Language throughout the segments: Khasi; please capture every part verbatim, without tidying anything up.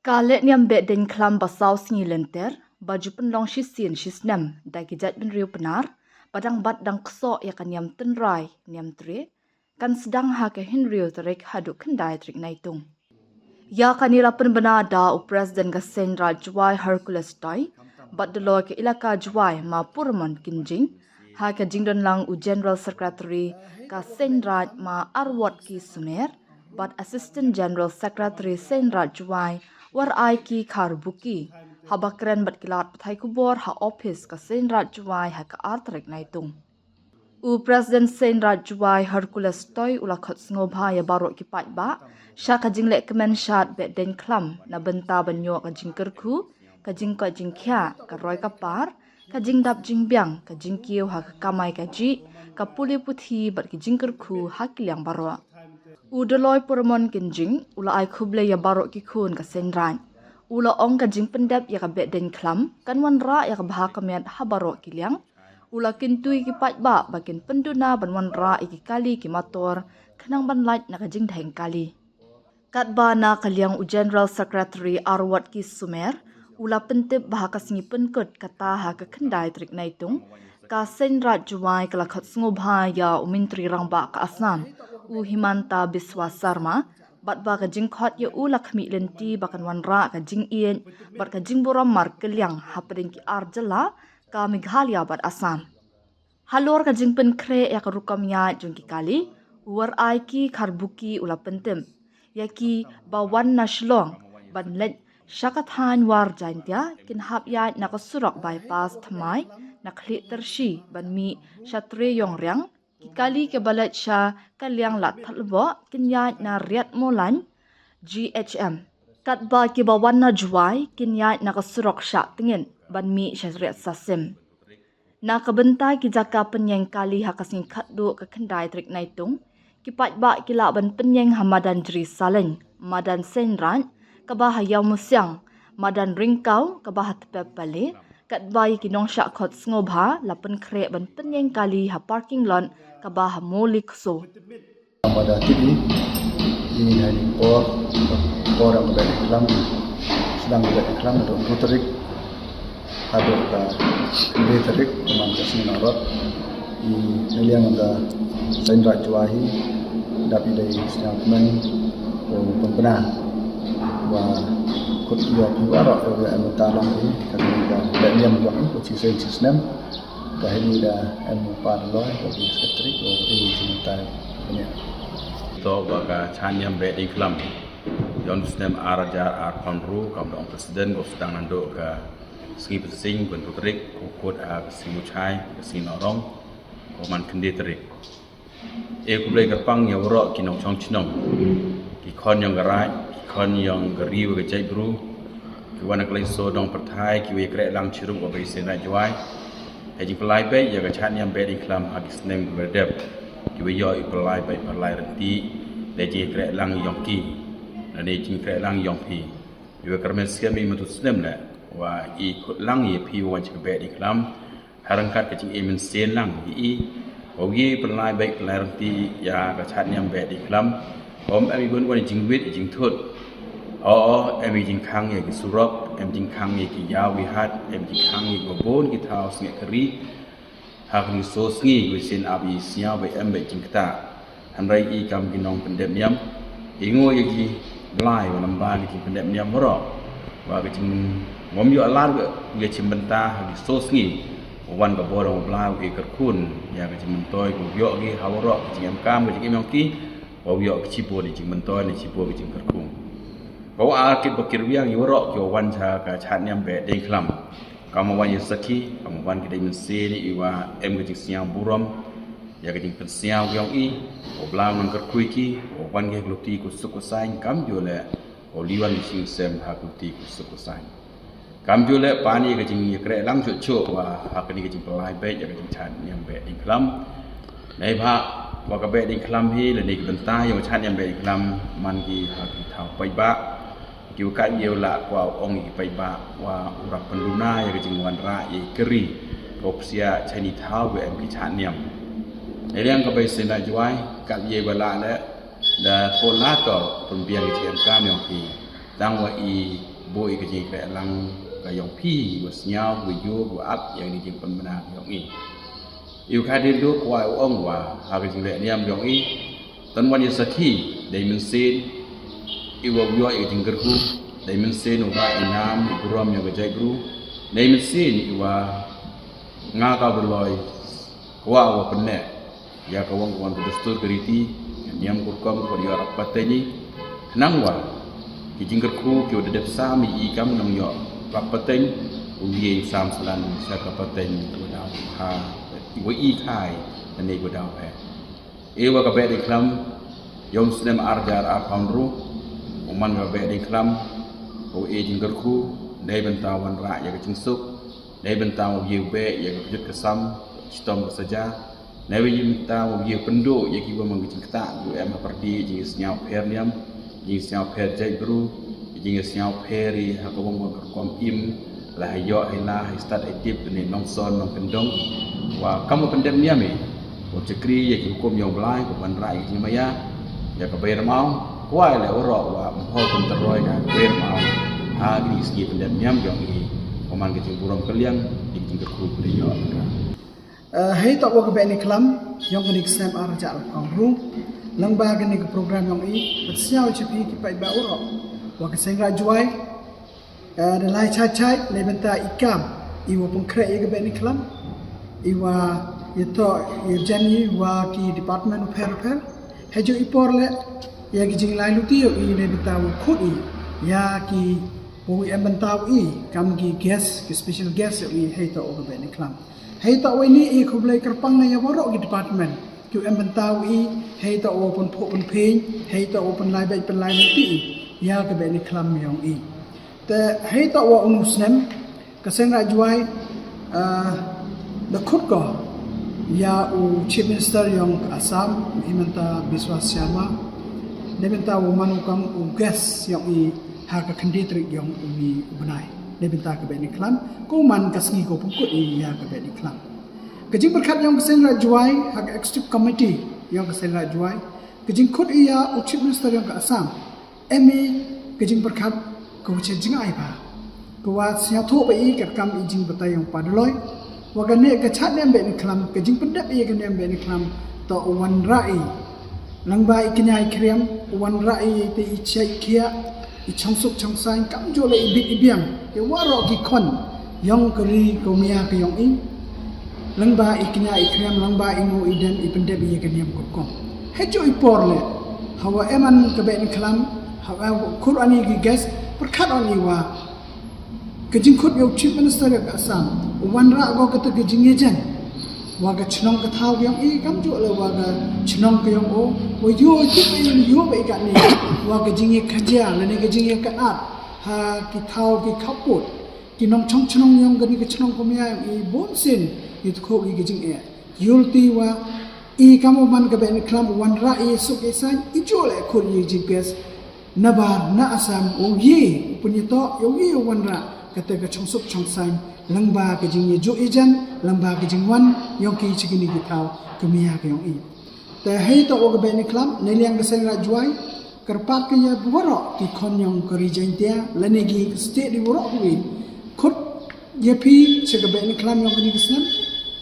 Ka lehniam Behdeiñkhlam ba saw sngi lynter, ba ju pynlong shisien shisnem da ki jaitbynriew Pnar ba dang bat dang ksoh ïa ka niam tynrai niam tre, kan sdang ha ka hynriew tarik haduh khyndai tarik Naitung. Ïa kane la pynbna da u President ka Seiñ Raij Jowai Hercules Toi bad Doloi ka Elaka Jowai Ma Puramon Kynjing, ha ka jingdonlang u General Secretary ka Seiñ Raij Ma Arwot K Sumer bad Assistant General Secretary Seiñ Raij Jowai War Ai Ki Kharbuki, haba kren bad ki lad pathai khubor ha ophis ka Seiñ Raij Jowai ha ka ar tarik Naitung. U President Seiñ Raij Jowai Hercules Toi u la khot sngewbha ïa baroh ki paidbah sha ka jingleh kmen shad Behdeiñkhlam na bynta ban ïoh ka jingkyrkhu, ka jingkoit jingkhiah, ka roi ka par, ka jingdap jingbiang, ka jingkiew ha ka kamai kajih, ka pule puthi bad ki jingkyrkhu ha ki liang baroh. U Doloi Puramon Kynjing u la ai khublei ïa baroh ki khun ka Seiñ Raij. U la ong ka jingpyndep ïa ka Behdeiñkhlam kan wanrah ïa ka bha ka miat ha baroh ki liang. U la kyntu ïa ki paidbah ba kin pynduna ban wanrah ïa ki kali ki mator khnang ban lait na ka jingdheng kali. Katba na ka liang u General Secretary Arwot K Sumer u la pyntip ba ha ka sngi pynkut kata ha ka khyndai tarik Naitung, ka Seiñ Raij Jowai ka la khot sngewbha ïa u Myntri Rangbah ka Assam, u Himanta Biswa Sarma, bad ba ka jingkhot ïa u la khmih lynti ba kan wanrah ka jingïeit bad ka jingburom markylliang hapdeng ki ar jylla ka Meghalaya bad Assam. Halor ka jingpynkhreh ïa ka rukom ïaid jong ki kali, u War Ai Ki Kharbuki u la pyntip ïa ki ba wan na Shillong ban leit sha ka thaiñ War Jaintia kin hap ïaid na ka surok bypass thymmai na Khlieh Tyrshi ban mih sha Tre Ïong Riang, ki kali kiba leit sha ka liang Ladthadlaboh kin ïaid na Riat Mawlaiñ G H M, katba kiba wan na Jowai kin ïaid na ka surok Shah Tngit ban mih sha Riat Sasim. Na ka bynta ki jaka pynïeng kali ha ka sngi khatduh ka khyndai tarik Naitung, ki paidbah ki lah ban pynïeng ha madan Jri Saleng, madan Seiñ Raij kaba ha Ïawmusiang, madan Ryngkaw kaba ha Tpep Valley, katba ïa ki nongshah khot sngewbha la pynkhreh ban pynïeng kali ha parking lot kaba ha Mawlakso. Pada tip i, i ha ini por, por ïa ka Behdeiñkhlam, sdang ka Behdeiñkhlam naduh hynriew tarik haduh ka khyndai tarik, kumne ka sngi Naitung. I na liang ka Seiñ Raij Jowai hi dap i dei sdang kmen u pynbna wa kut ïa phi waroh ïa em ta long hi ka lehniam jong i, kut shisien shisnem. Ka hini da em u Pa Doloi, ka Secretary, ka dei jingmyntoi. To ba ka shad niam Behdeiñkhlam ïa u snem ar hajar arphew hynriew, kam da ong President, ka sdang naduh ka sngi Mynsngi, hynriew tarik, u kut ha ka sngi Muchai, ka sngi Naitung, ka man khyndai tarik. E khublei kyrpang ïa waroh ki nongshong shnong, ki khon ïong ka raij, ki khon ïong ka ri wa ka jaitbru, ki wan na ka leit sha nongpyrthei, ki wa ïa kreh lang chirup wa ka Seiñ Raij Jowai. Hei jingpynlait beit ïa ka shad niam Behdeiñkhlam ha ki snem kiba dep, ki wa ïoh i pynlait beit pynlait rynti da jingkreh lang ïong ki, da jingkreh lang ïong phi. Ïa wa kyrmen skhem i mynta snem leh wa i khot lang ïa phi wan sha ka Behdeiñkhlam. Ha ryngkat ka jingim mynsiem lang ïa i, wa ïa pynlait beit pynlait rynti ïa ka shad niam Behdeiñkhlam. Ym em i bun wan i jingwit i jingthut. O, em i jingkhang ïa ki surok, em jingkhang ïa ki ïaw ki hat, em jingkhang ïa ki bun ki thaw sngewkyrpad. Ha kani shisien sngi, wi sien ap i sñiaw beit em beit jingktah. Hynrei i kam ki nongpyndep niam, i nguh ïa ki Blai wa lamba ki jingpyndep niam waroh. Wa ka jingngom ïoh alar wa ïa chimbynta ha ki shisien sngi. Wan ka bor wa Blai wa i kyrkhu ïa ka jingmyntoi ka ïoh ki ha waroh ka jingemkam ka jingim ïong ki. Wa ïoh ka chibun ïa jingmyntoi ne chibun ka jingkyrkhu. Ka wa arkit ba kyrwiang ïa waroh ki wa wan sha ka shad niam Behdeiñkhlam. Kam wan ïa sakhi, kam wan ki dei mynsiem i wa em ka jingsñiaw burom ïa ka jingpynsñiaw ka ïong i, wa Blai un kyrkhu ïa ki, wa wan ki ha ka luti ka suk ka saiñ, kam ju leh wa liwan ki jingsem ha ka luti ka suk ka saiñ. Kam ju leh pan ïa ka jingïakreh lang shuh shuh wa ha kani ka jingpynlait beit ïa ka jingshad niam Behdeiñkhlam. Neibhah wa ka Behdeiñkhlam hi lane ka bynta ïa ka shad niam Behdeiñkhlam man ki ha ki thaw paidbah. Ki wa kat ïa u la kwah ong ïa ki paidbah wa u rap pynduna ïa ka jingwanrah ïa ka ri, ka u psiah shani thaw wa em ki shad niam. Neiliang ka Behdeiñkhlam Jowai kat ïa u la leh da ko la ko pynbiang ïa ka jingkam ïong ki. Tang wa i buh i ka jingkhreh lang ka yong phi, wa sñiaw, wa ïoh, wa ap ïa ka jingpynbna ka yong i. I u Khadil Duh kwah u ong wa ha ka jingleh niam yong i, tan wan ïa sakhi, dei mynsiem i wa ïoh i ka jingkyrkhu, dei mynsiem u ba i nam i burom ïa ka jaitbru, dei mynsiem i wa nga ka Abdullah kwah wa pynneh ïa ka wang ka wan ka dustur ka riti, ka niam ka rukom ka ïoh rap pateng i. Khnang wa ki jingkyrkhu ki wa da dep sam i kam nang ïoh rap pateng, u ye sam slan sha ka pateng wa daw ha, wa i khai ne wa daw he. E wa ka Behdeiñkhlam yong snem ar hajar arphaw hynriew, u man ka Behdeiñkhlam u e jingkyrkhu, dei bynta wanrah ïa ka jingsuk, dei bynta u ye u beh ïa ka kjut ka sam, chitom ka saja, dei bynta u ye u pynduh ïa ki wa mang ka jingktah, u em ha pyrdi, jingsñiaw pher niam, jingsñiaw pher jaitbru, jingsñiaw pher i ha ka wang wang ka rukom im, la ha ïoh ha la ha stad ha tip ne nongson nongkyndong. Wa kam wa pyndep niam i, wa chakri ïa ki hukum yong Blai, wa wanrah ïa ki jingmaya ïa ka Bairmaw, kwah leh waroh wa mhor pyntaroi ka Bairmaw ha ki sngi pyndep niam yong i, wa man ka jingburom kylliang ïa ki jingkyrkhu ka ïoh. Eh, hei toh wa ka Behdeiñkhlam yong kane ka snem ar hajar arphaw hynriew, lyngba kane ka program yong i, pynsñiaw cha phi ki paidbah waroh wa ka Seiñraij Jowai, eh, da lai chait chait ne bynta i kam i wa pynkhreh ïa ka Behdeiñkhlam, i wa ïa toh ïa jan i wa ki department u pher u pher. Hei ju i por leh ïa ki jinglai luti yong i ne bynta wa khut i ïa ki wa em bynta wa i kam ki guest, ki special guest yong i hei toh wa ka Behdeiñkhlam. Hei toh wa ini i khublei kyrpang na ïa waroh ki department ki wa em bynta wa i, hei toh wa pynphuh pynphiñ, hei toh wa pynlai beit pynlai luti i ïa ka Behdeiñkhlam yong i. Te hei toh wa unu snem ka Seiñraij Jowai, ah, da khut ko ïa u Chief Minister yong ka Assam, u Himanta Biswa Sarma, ne bynta wa man u kam u guest yong i ha ka khyndai tarik yong uni u bnai, ne bynta ka Behdeiñkhlam, ko man ka sngi ko pynkut i ïa ka Behdeiñkhlam. Ka jingpyrkhat yong ka Seiñraij Jowai ha ka executive committee yong ka Seiñraij Jowai, ka jingkhut i ïa u Chief Minister yong ka Assam, em i ka jingpyrkhat ka wa cha jngai bha, ka wa sñiawthuh ba i katkam i jingbatai yong pa Daloi, wa kane ka chad niam Behdeiñkhlam, ka jingpyndep i ka niam Behdeiñkhlam toh u wanrah i lyngba i kñia i khriam, u wanrah i te i chait i khiah, i chongsuk chongsaiñ, kamjooh leh i bit i biang ïa waroh ki khon yong ka ri ka mia ka yong i. Lyngba i kñia i khriam, lyngba i nguh i den, i pyndep ïa ka niam ka rukom. Hei ju i por leh, hawa em an ka Behdeiñkhlam, hawa khur ani ki guest, pyrkhat ani wa ka jingkhut ïa u Chief Minister ïa ka Assam, u wanrah ko kata ka jingïajan wa ka chnong ka thaw yong i, kamjooh leh wa ka chnong ka yong o, wa ïoh tip ïa ïoh ba i kane wa ka jingïakajia lane ka jingïakat ha ki thaw ki khappud, ki nongchong chnong yong kane ka chnong ka mia yong i, bun sien i tkhuh i ka jingeh. Ïul ti wa i kam u man ka Behdeiñkhlam u wanrah i suk i saiñ, i jooh leh khur i jingpes nabar na Assam u ye u pynïatoh ïa u ye u wanrah kata ka chongsuk chongsaiñ lyngba ka jingïajuh ïajan, lyngba ka jingwan yong ki cha kine ki thaw ka mia ka yong i. Te hei toh wa ka Behdeiñkhlam, ne liang ka Seiñraij Jowai, kyrpad ka ïa waroh ki khon yong ka ri Jaintia lane ki state ri waroh ki wi. Khut ïa phi cha ka Behdeiñkhlam yong kane ka snem,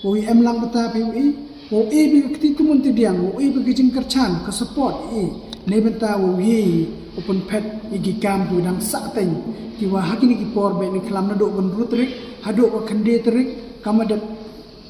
wa i em lang bynta phi wa i, wa i bha ka kti tumun ti diang, wa i bha ka jingkyrchan, ka support i, ne bynta wa i u pynphet i ki kam ki wa dang sah teng, ki wa ha kine ki por Behdeiñkhlam naduh ka hynriew tarik haduh ka khyndai tarik, kam dep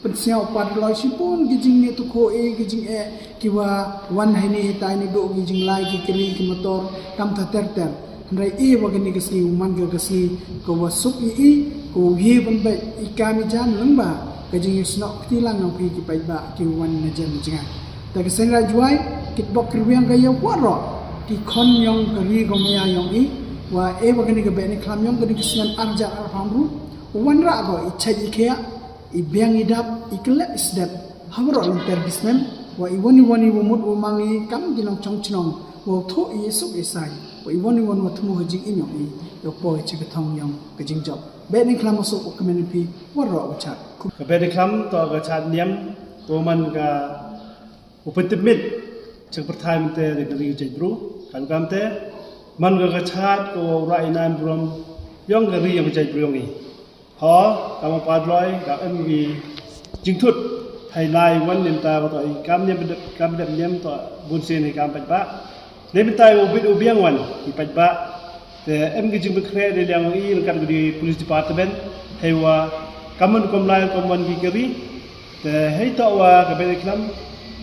pynsñiaw pat loi shibun ki jingïathuh i, ki jingeh, ki wa wan ha ini hi tai naduh ki jinglai ki kali ki motor, kam ta ter ter. Hynrei i wa kane ka sngi u man ka ka sngi ka wa suk i i, ka wa hi ban beit i kam i jan lyngba ka jingïasnoh kti lang yong phi ki paidbah ki wan na jan na jngai. Te ka Seiñraij Jowai, kit bok kyrwiang ka ïa waroh ki khon yong ka ri ka mia yong i, wa e wa kane ka Behdeiñkhlam yong kane ka snem ar hajar arphaw hynriew, u wanrah ko i chait i khiah, i biang i dap, i klet i sdep ha waroh lynter ki snem, wa i wan i wan i wa mut wa mang i kam ki nongchong chnong, wa u thuh i suk i saiñ, wa i wan i wan wa thmu ha jingim yong i, ïa u poi cha ka thong yong ka jingjop. Behdeiñkhlam u suk u kmen phi waroh u chad. Ka Behdeiñkhlam toh ka chad niam, ka man ka u pyntip miet cha ka pyrthai mynta da ka ri ka jaitbru. Ka kam te man ka ka chad ka wa u rai nan brom yong ka ri yong ka jait brom i. Ho, ka ma padloi ka em ki jingthut hai lai wan nim ta wa to i kam niam kam dep niam to bun sen i kam pat ba. Nim ta u bit u biang wan i pat ba. Te em ki jingpynkhreh de liang i ryngkat ka di police department hai wa kaman kom lai kom wan ki kari. Te hei to wa ka bede klam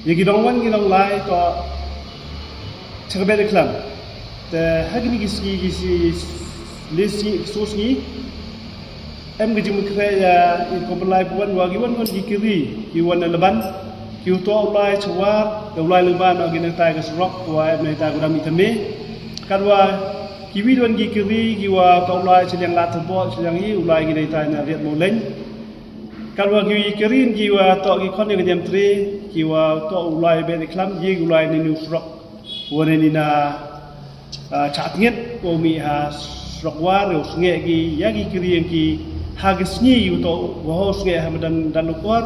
ya ki dong wan ki dong lai to cha ka bede klam. Te ha kini ki sngi ki si li sngi ki so sngi em ki jingmynkhreh ya i ko lai wan wa ki wan wan ki kiri ki wan na laban ki u to u lai cha war ya u lai lengba na ki nang tai ka surok wa em nang tai ka dam i tame. Kat wa ki wi wan ki kiri ki wa to u lai cha liang lat tabo cha liang i u lai ki nang tai na riat mo leng. Kan wa ki kari ki wa to ki khon ki niam tri ki wa to u lai be ni klam ye u lai ni nu surok wa ni na cha tngit ko mi ha surok war u snge ki ya ki kari ki ha ki sngi u to wa ho snge ha madan dan lukor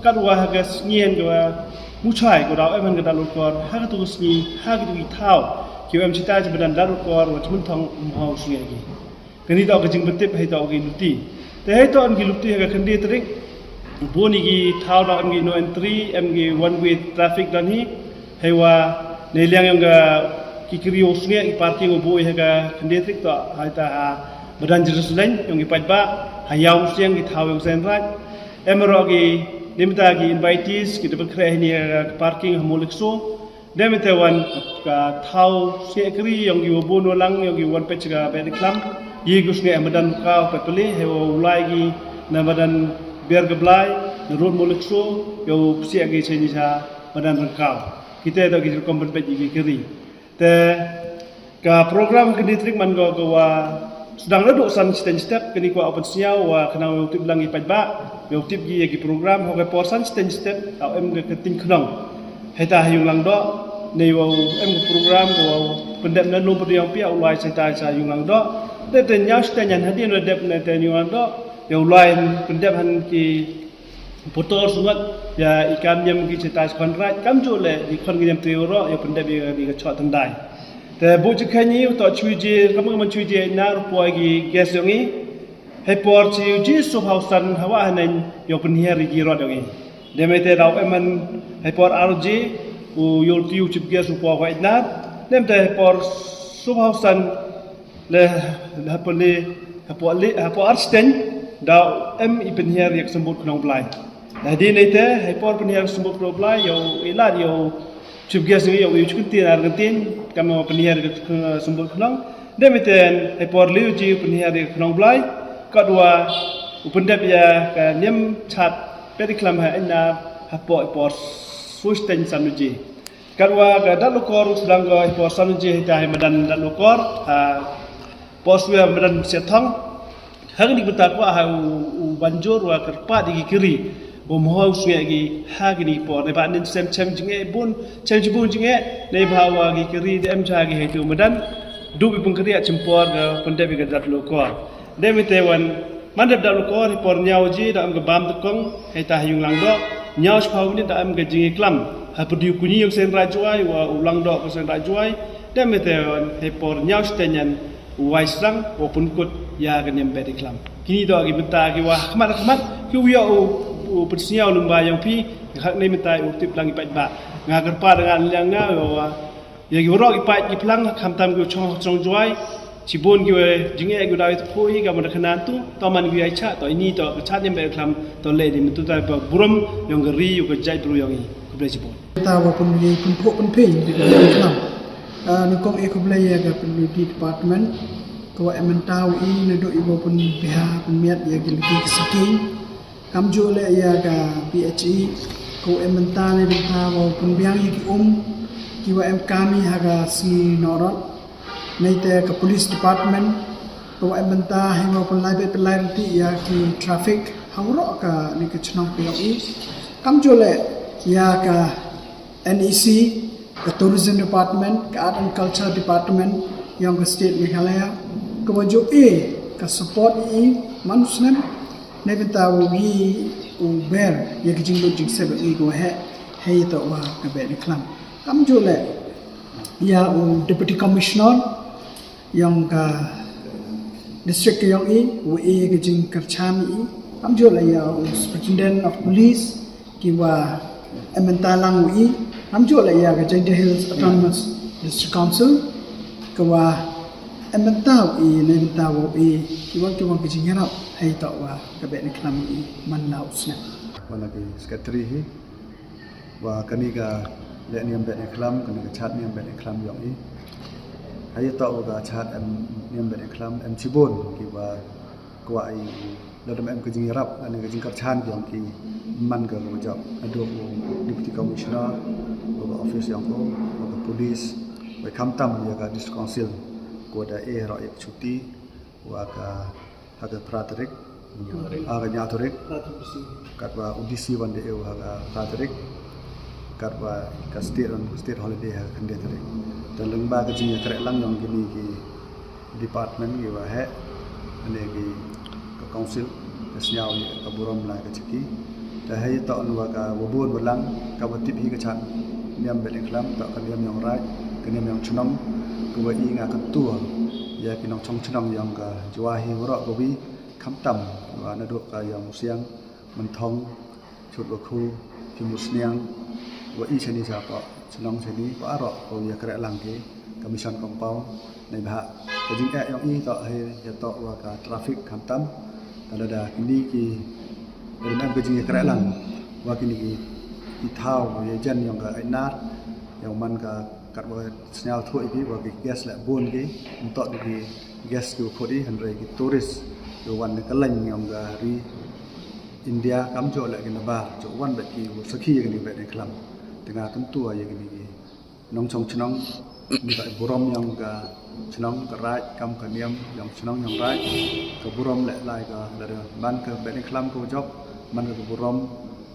kan wa ha ki sngi ki wa muchai ko dau em han ka dan lukor ha ki tu sngi ha ki tu ki thau ki em chita cha madan dan lukor wa chmun thong um ho snge ki. Kani tau ka jingpyntip hei tau ka luti. Te hei tau an ki luti ha ka khynde tarik. Bun i ki thau da an ki no entry, an ki one way traffic dan hi. Hei wa ne liang yang ka ki kiri u snge ki parking u bui ha ka khynde tarik tau hei ta ha madan Jerusalem yang ki pat ba ha yaw siang ki thau yang sen rat. Em ro ki nimta ki invitees ki dapat kre ni ha ka parking ha Molikso. Dem ite wan ka thau snge kri yong ki wa bun wa lang yong ki wan pech ka be de klam. Yi gu snge madan ka pe peli he wa ulai gi na madan ber ka blai na rut mulik so yo psiak gi chen cha madan rengkau. Kita da ki rukom ban pech ki kri. Te ka program kini trik man go go wa sedang redo san step step kini kwa open siau wa kenang wa tip lang i pech ba. Yo tip gi ki program ho ka por san step step au em ka ketin kenang. Heta ha Yung Langdoh ne wa em ka program wa pendep na lum pediang pia ulai seta sa Yung Langdoh. Te te nyau seta nyan hadi na dep ne te Yung Langdoh. Ya ulai pendep han ki putor sungat ya ikan nyam ki seta sa konrat kam ju le di kon nyam te ro ya pendep ya di ka chot tendai. Te bu je kani to chui je kam kam chui je na ru poi gi gas yong i. Hei por chi u ji sub hausan hawa hanen yo penhiar i gi rot yong i. Dem ite dau eman hei por ar ji u yol ti u chip gas u por wa inar. Dem te hei por sub hausan le hapo le hapo le hapo ar sten dau em i penhiar yak sembut knong blai. Nah di ne te hei por penhiar sembut knong blai yo ilar yo Chief guest ngi yow yu chikin tin ar ngi tin kam ma pynhiar ka sumbu khnong. Dem iten hei por liu ji pynhiar ka khnong blai. Katwa u pyndep ya ka niam chat pedi klam ha ina ha po i por sus ten san ji. Katwa ka dat lukor u sdang ko i por san ji hei ta hei madan dat lukor ha por suya madan sia thong. Hang ni bynta kwah ha u banjur wa kyrpad ïa ki kri. Bym hoi u sngewbha ïa ki ha kini ki por ne ba nin sem chem jingeh bun chem jibun jingeh ne ba wa ki kri de em cha ki hei tu madan. Dup i pun kri a chim por ga pyndep ïa ka dat lukor. Dem ite wan man dep dat lukor i por ñiaw ji da em ka bam tekong hei ta ha Yung Langdoh. Ñiaw chiphaw minit da em ka jingïaklam ha pyrdi u kñi u seng rajwai wa u Langdoh u seng rajwai. Dem ite wan hei por ñiaw chitenyan u wai srang wa pynkut ïa ka niam bad i klam. Kini to ki bynta ki wa khmat khmat ki u ïa u pynsñiaw lum ba yong phi. Khak ne mynta u tip lang i pait ba nga kyrpad nga liang nga wa ïa ki warok i pait ki plang khamtam ki u chong chong jwai. Chibun ki wa jingeh ki u daw i tphu i ka mada khanan tu to man ki ai cha to ini to ka cha niam bad i klam to le di myntu ta ba burom yong ka ri u ka jait bru yong i. Khublei chibun. Ta wa pun ri pun phu pun phi. Klam. Nukong e khublei ïa ka pynliti department ka wa em mynta u i na dok i wa pun biha pun miat ïa ki liti ki saki. Kam ju le ïa ka P H E ka wa em mynta ne mynta wa pun biang ïa ki um ki wa em kami ha ka sngi norot. Nei te ka police department ka wa em mynta hi wa pun lai bet pun lai renti ïa ki traffic ha u ro ka ni ka chnong ka yong i. Kam ju le ïa ka N E C, ka Tourism Department, ka Art and Culture Department yong ka State Meghalaya, ka wa ju e ka support i man snem ne bynta u gi u ber ïa ka jinglut jingsep i ko he he to wa ka be ni klam. Kam ju le ïa u Deputy Commissioner Ïong ka district ka ïong i, wa i ka jingkyrchan i, kam ju la ïa u Superintendent of Police, ki wa em bynta lang wa i, kam ju la ïa ka Jaintia Hills Autonomous District Council, ka wa em bynta wa i, na bynta wa i, ki wa ki wa ka jingïarap, hei to wa ka Betngekhlam i, man la u snem. Wa na ki secretary hi, wa kani ka leh niam Betngekhlam, kani ka chad niam Betngekhlam ïong i. Hei to wa ka chad em niam Betngekhlam, em chibun, ki wa kwah i lada em ka jingïarap, lane ka jingkyrchan ïong ki man ka wa jop. Ado u Deputy Commissioner, wa ka office ïong ko, wa ka police, wa khamtam ïa ka District Council, ko da e ro ïa ka chuti, wa ka ha ka phra tarik, ha ka ñiaw tarik, katwa u D C wan da e u ha ka phra tarik, katwa ka state wan, state holiday ha ka khyndai tarik. Te lyngba ka jingïakhreh lang ïong kini ki department ki wa heh, ne ki ka council, ka sñiaw ïa ka burom la ka chiki. Te hei to wa ka wa bun wa lang, ka wa tip hi ka chad niam Betngekhlam, to ka niam ïong raij, ka niam ïong chnong, ka wa i nga ka tu ïa ki nongchong chnong ïong ka Jowai hi waroh ka wi, khamtam wa naduh ka ïong Musiang, Mynthong, Chutwakhu, ki Musniang, wa i chani cha pa chnong chani pa aro ko ïakhreh lang ki ka mission compound. Neibhah ka jingeh ïong i to hei ïa to wa ka traffic khamtam. Ka lada kini ki, lada em ka jingïakhreh lang wa kini ki, ki thaw wa ïa jan ïong ka ainar, ïong man ka katwa sñiaw thuh i ki wa ki guest leh bun ki, ntok ki guest ki wa khot i, hynrei ki tourist ki wan na ka lain ïong ka ri India, kam ju leh ki nabar, ju wan bad ki wa sakhi ïa kani Betngekhlam. Te nga kyntu ïa kini ki nongchong chnong, ni ka burom ïong ka chnong ka raij, kam ka niam ïong chnong ïong raij, ka burom leh lai ka lada man ka Betngekhlam ka wa jop, man ka burom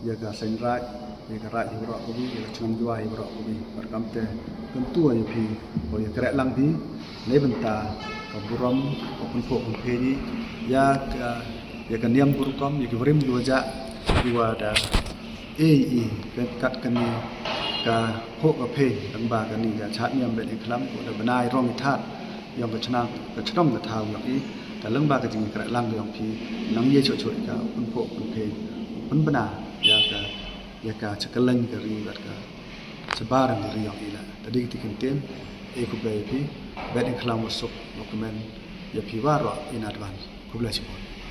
ïa ka seng raij, ïa ka raij hi waroh ka wi, ïa ka chnong Jowai hi waroh ka wi. Bad kamte kyntu ïa phi, ko ïakhreh lang phi, na bynta ka burom, ka pynphuh pynphi ni ïa ka, ïa ka niam ka rukom, ïa ki wa rim ki wa jah, ki wa da e i, ka kat kani ka phuh ka phi, lyngba kani ka chad niam Betngekhlam, ko da bnai rong i thad ïong ka chnong, ka chnong ka thaw ïong i, ka lyngba ka jingïakhreh lang ïong phi, nang ïa chuh chuh ka pynphuh pynphi, pynbna ïa ka, ïa ka chakalain ka ri bad ka shabar ka ri ïong i la. Te dei ki kyntien, e khublei ïa phi, Betngekhlam wa suk, wa kmen ïa phi waroh in advance. Khublei shibun.